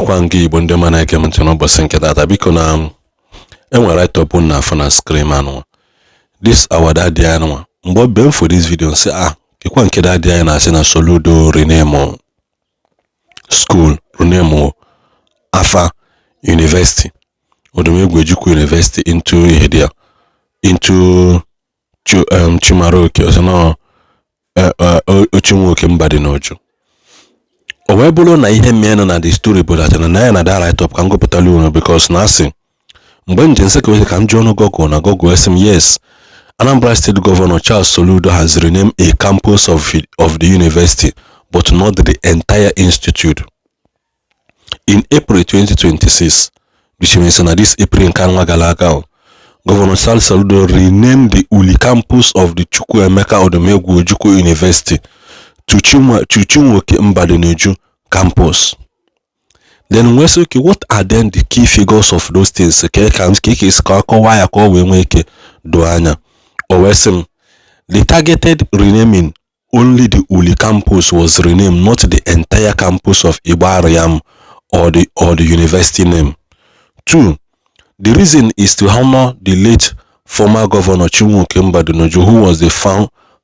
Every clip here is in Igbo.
Ekenekwa m gị, Igbo ndị ọma na-ege m ntị n'ụbọchị nke taata. Biko, na enwere write-up na afọ na screen anụnwa, this our daddy anụnwa. Mgbe ọ bịa for this video, nsị ah, kekwa nke daddy anyị na-asị na Soludo rename school, rename afa university, Odumegwu Ojukwu University, into ihe dị ya, into Chimaroke ọsọ na Ochinwoke Mbadinoju. O wee bụrụ na ihe mere na the story bụ that na ya na that write up ka m gụpụtara unu, because na asị mgbe m ji nsị ka ka m jụọ ọnụ Google, na Google esi m, yes, Anambra State Governor Charles Soludo has renamed a campus of the university, but not the entire institute. In April 2026, which means na this April nke nwa gara aga, Governor Charles Soludo renamed the Uli campus of the Chukwuemeka Odumegwu Ojukwu University to Chinwoke Mbadinuju campus. Then we say, okay, what are then the key figures of those things? Ka ka akọwaa ya ka ọ wee nwee ike doo anya. O wee sị m, the targeted renaming, only the Uli campus was renamed, not the entire campus of Igbariam or the university name. Two, the reason is to honor the late former governor Chinwoke Mbadinuju, who was the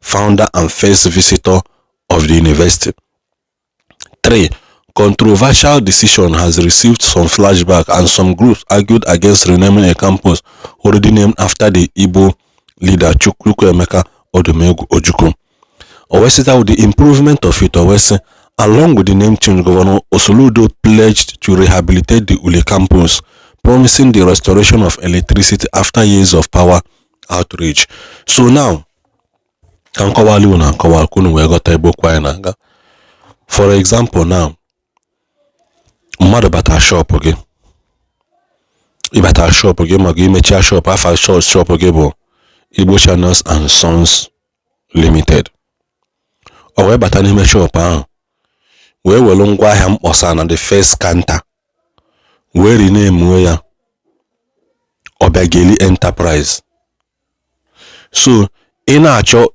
founder and first visitor of the university. Three, controversial decision has received some flashback, and some groups argued against renaming a campus already named after the Igbo leader Chukwuemeka Odumegwu Ojukwu. O wee sị that with the improvement of it, o wee sị, along with the name change, Governor Soludo pledged to rehabilitate the Uli campus, promising the restoration of electricity after years of power outage. So now, ka m kọwalụ unu akọwa ka unu wee ghọta ebe okwu anyị na-aga. For example now, mmadụ bata shop gị, ịbata shop gị maka imechia shop, afa shop gị bụ Igbo Channels and Sons Limited. O wee bata n'ime shop ahụ wee were ngwaahịa mkpọsa na the first counter wee rename ya Obiageli Enterprise. So ị na-achọ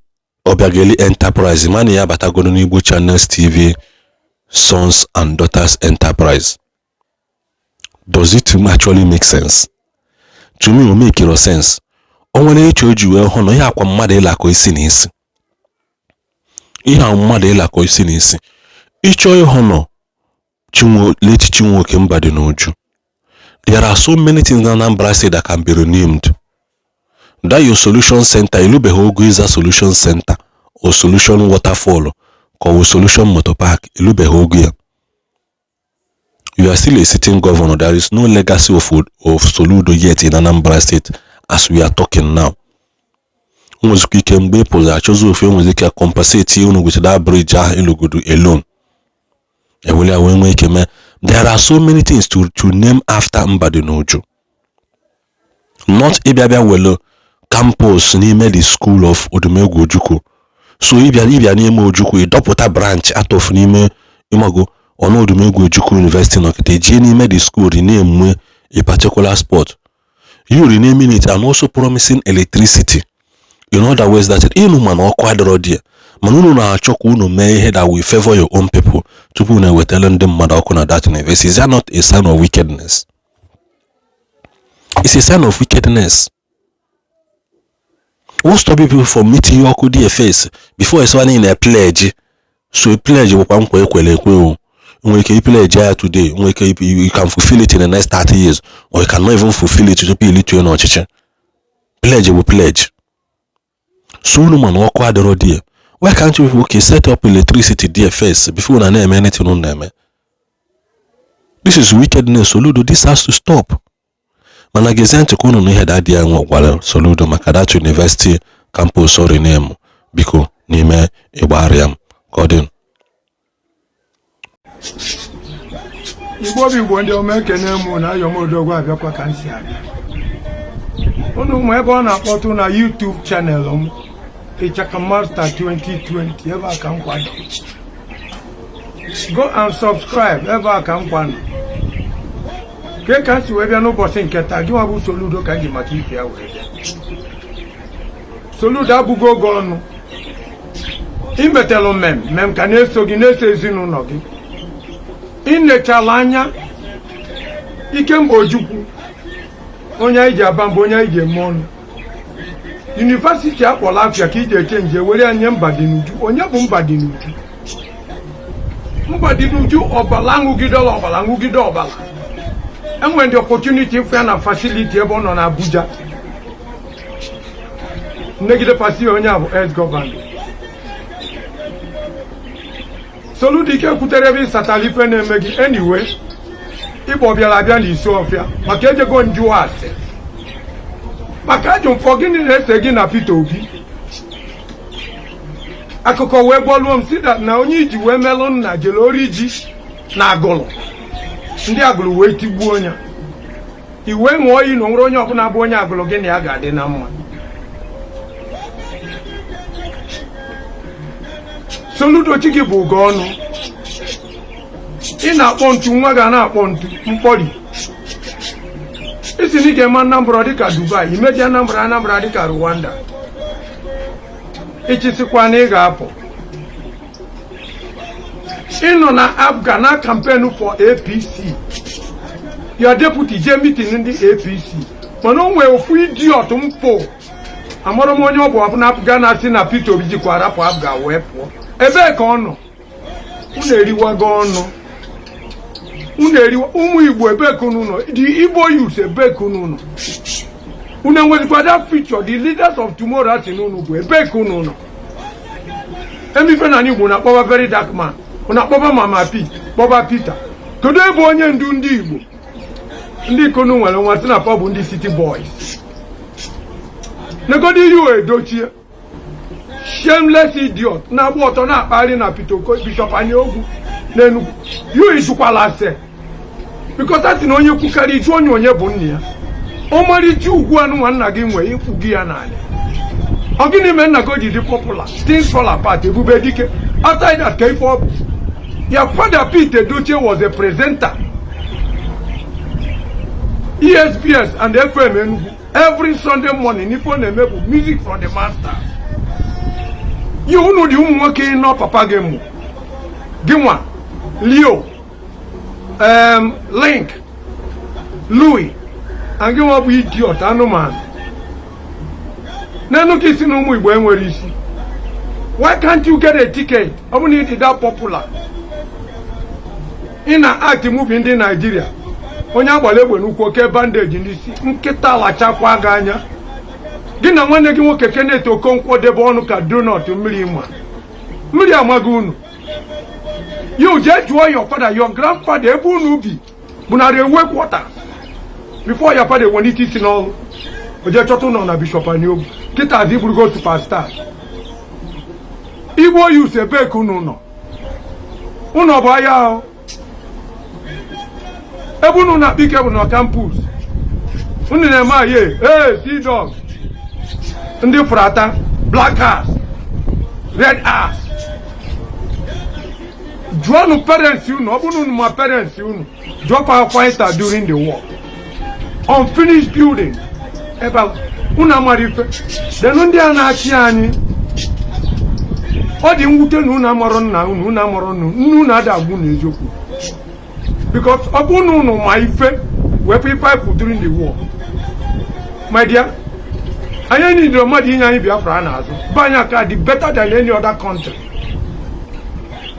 Obiageli Enterprise, mana ya batagoro n'Igbo Channels TV Sons and Daughters Enterprise. Does it actually make sense? To me, o make no sense. O nwere eche o ji wee hụ na ihe akwa mmadụ ịlakọ isi na isi, ihe a mmadụ ịlakọ isi na isi, ịchọ ịhụ nọ late Chinwoke Mbadinuju. There are so many things in Anambra State that can be renamed. That your solution center, ilubeghị ogo ịza solution center or solution waterfall ka ọ bụ solution motor park, ilubeghị ogo ya. You are still a sitting governor. There is no legacy of Soludo yet in Anambra State as we are talking now. Nwezikwa ike mgbe ị pụrụ achọzi ofe, nwezi ike compensate unu with that bridge ahụ ịlụgodo alone, ewere ya wee nwee ike mee. There are so many things to name after Mbadinuju, not ịbịa bịa were campus n'ime the school of Odumegwu Ojukwu. So ịbịa n'ime Ojukwu, ịdọpụta branch out of n'ime ịmago ọnụ Odumegwu Ojukwu University nọkịta, ejie n'ime the school rename a particular spot. You renaming it and also promising electricity, in other words, that ịnụ mana ọkụ adịrọ dị, mana unu na-achọ ka unu mee ihe that will favor your own people tupu unu ewetara ndị mmadụ ọkụ na that university. Is that not a sign of wickedness? It's a sign of wickedness. What stop people from meeting ọkụ dị first before esiwa na pledge? So pledge bụkwa nkwa ekwere ekwe. O nwere ike pledge ya today, nwere ike you can fulfill it in the next 30 years, or you cannot even fulfill it tupu ilituo n'ọchịchị. Pledge bụ pledge. So unu mana ọkụ adịrọ there, why can't you, okay, set up electricity there first before una na-eme anything unu na-eme? This is wickedness, Soludo. This has to stop. Mana gezie ntị ka unu na ihe daddy ya nwe gwara Soludo maka that university campus o rename. Biko, n'ime Igbariam ka ọ dị. Igbo bụ Igbo, ndị ọma, ekene m na ayọmodogwu abịakwa ka m si abịa. Unu ma ebe ọ na-akpọtụ na YouTube channel m, Ịchaka Master 2020, ebe a ka m kwado. Go and subscribe, ebe a ka m kwado ke ka m si wee bịa n'ụbọchị nke taa. Gị nwa bụ Soludo, ka m ji maka ife ya wee bịa. Soludo, abụgo oge ọnụ imetelụ mmem mmem ka na-eso gị, na-eso ezinụlọ gị. Inechala anya. Ikemba Ojukwu, onye anyị ji aba mba, onye anyị ji eme ọnụ. University akpọrọ afịa ka iji eche nje were ya nye Mbadinuju. Onye bụ Mbadinuju? Mbadinuju, ọbala ṅụgidela ọbala, ṅụgide ọbala. Enwere the opportunity ịfụ ya na facility ebe ọ nọ na Abuja. Nnegide fasi onye a bụ ex governor Soludo. Ike kwutere ebe ịsatara ife na-eme gị. Anyway, Igbo bịara abịa n'isi ọfịa maka ejego njụ ase maka ajụ mfọ. Gịnị na-ese gị na Peter Obi? Akụkọ wee gbaluo m si na onye iji wee melụ nna jere ori ji na Agụlụ, ndị Agụlụ wee tigbuo ya. Iwe ṅụọ iyi na onwere onye ọbụla bụ onye Agụlụ gị na ya ga-adị na mma. Soludo, chi gị bụ ugo ọnụ. Ị na-akpọ ntu, nwa ga na-akpọ ntu mkpọri. Isi na ị ga-eme Anambra dịka Dubai, imeji Anambra, Anambra dịka Rwanda. Ịchịsịkwa na ị ga-apụ. Ịnọ na APGA na campaign for APC, your deputy jee meeting ndị APC, mana o nwee ofu idiot mpụ, amara m onye ọ bụ, ọbụna APGA na-asị na Peter Obi jikwa arapụ APGA wee pụọ. Ebee ka ọ nọ? Unu eriwago ọnụ, unu eriwa. Ụmụ Igbo, ebee ka unu nọ? The Igbo youths, ebee ka unu nọ? Unu enwezikwa that future, the leaders of tomorrow asị na unu bụ? Ebee ka unu nọ? Emife na Igbo na-akpọba very dark man, na-akpọba Mama P, kpọba Peter. Kedu ebe onye ndu ndị Igbo, ndị ikonu nwere nwa si na fa bụ ndị city boys? Negodi Yul Edochie, shameless idiot na-agba ọtọ na-akpagharị na Peter Bishop Anyaogwu n'Enugu. Yu ijukwala ase, because a sị na onye kwukarị iju onye onye bụ nna ya. Ọmarịcha ugwu anụnwa nna gị nwee ikpu gị ya n'ala. Ọ gịnị mere nna gị o ji dị popular? Things Fall Apart, Ebube Dike. Outside that, ka ife ọ bụ ya. Father Pete Edochie was a presenter, ESBS and FM Enugu, every Sunday morning. Ife ọ na-eme bụ music from the masters. Yi unu dị ụmụ nwoke nọ papa gị mụ gị nwa Leo, Link, Louis, and gị nwa bụ idiot anụmanụ n'enu ka isi na ụmụ Igbo enwere isi. Why can't you get a ticket? Ọ bụ na ị dị that popular, ị na act movie ndị Naijiria, onye agbara egbe n'ukwu, oke bandage n'isi, nkịta lachakwa gị anya. Gị na nwanne gị nwoke Kenneth Okonkwo debe ọnụ ka donut. Mmiri ma mmiri amaghị unu. You jee jụọ your father, your grandfather, ebe unu bi bụ na railway quarters before your father enwere ike isi n'ọrụ o jee chọta ụlọ na Bishop Aniobu. Kịta azụ iburugo superstar. Igbo youth, ebee ka unu nọ? Unu ọ bụ ahịa ahụ ebe unu na-akpa ike bụ na campus unu na-eme aye ee sea dog, ndị frata, black ass, red ass. Jụọnụ parents unu. Ọ bụrụ unu ma parents unu, jụọ fa fighter during the war, unfinished building ebe a. Unu amara ife denụ ndị a na-achị anyị. Ọ dị mwute na unu amarọ nna unu, unu amarọ nnu nne unu ada agbụ na eziokwu, because ọ bụ na unu ma ife wee fe ife anyị during the war. My dear, anyị nidoro mmadụ inye anyị Biafra n'azụ be anyị aka dị better than any other country.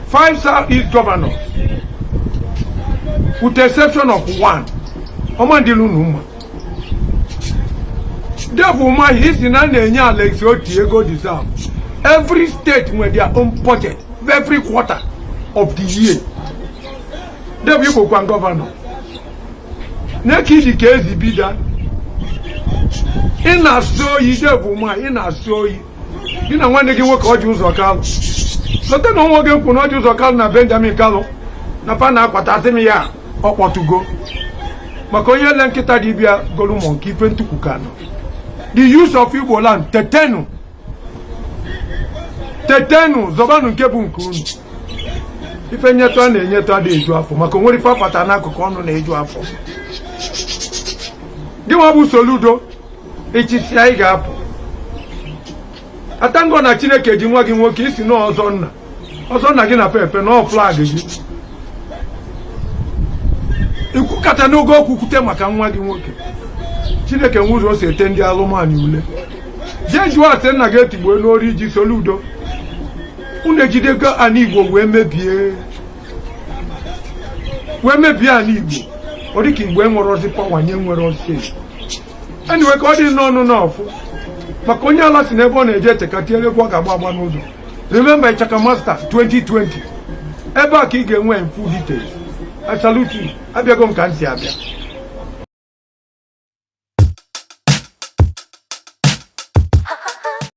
Five South East governors, with the exception of one, ọmandịlu unu mma. Dave Umahi, isi na na-enye Alex Otti ego deserve. Every state nwere their own budget every quarter of the year. Dave Igbo kwa governor na-eke idi ka ezi bida. Ị na-asụ oyi, Dave Umahi, ị na-asụ oyi. Gị na nwanne gị nwoke Orji Uzor Kalu lote na nwa gị nkwu na Orji Uzor Kalu na Benjamin Kalu na fa na-akwatasị m ya. Ọ kpọtụgo maka onye ele nkịta dibịa golu mọ nke ife ntukwu ka nọ. The youth of Igbo land, tetenu, tetenu, zọbanụ nke bụ nke unu. Ife nyetụ a na-enyetụ adị eju afọ, maka onwere ife afata n'akụkụ ọnụ na-eju afọ. Gị nwa bụ Soludo, ịchịsịa ị ga-apụ. Atango na Chineke ji nwa gị nwoke isi na ọzọ nna, ọzọ nna gị na fefe na flag gị. Ikwukata n'oge okwu kwute maka nwa gị nwoke. Chineke nwe ụzọ o si ete ndị alụmanụ ule. Jee jụọ ase nna gị etigbuo n'ori ji Soludo. Unu ejidego ana Igbo wee mebie, wee mebie ana Igbo. Ọ dịka Igbo enwere power nye nwere osi. Anyway, ka ọ dị n'ọnụ n'ọfụ maka onye ala si n'ebe ọ na-eje echekata egwu ọ ga-agba agba n'ụzọ. Remember, Ịchaka Master 2020, ebe a ka ị ga-enwe full details. I salute you. Abịago m ka m si abịa.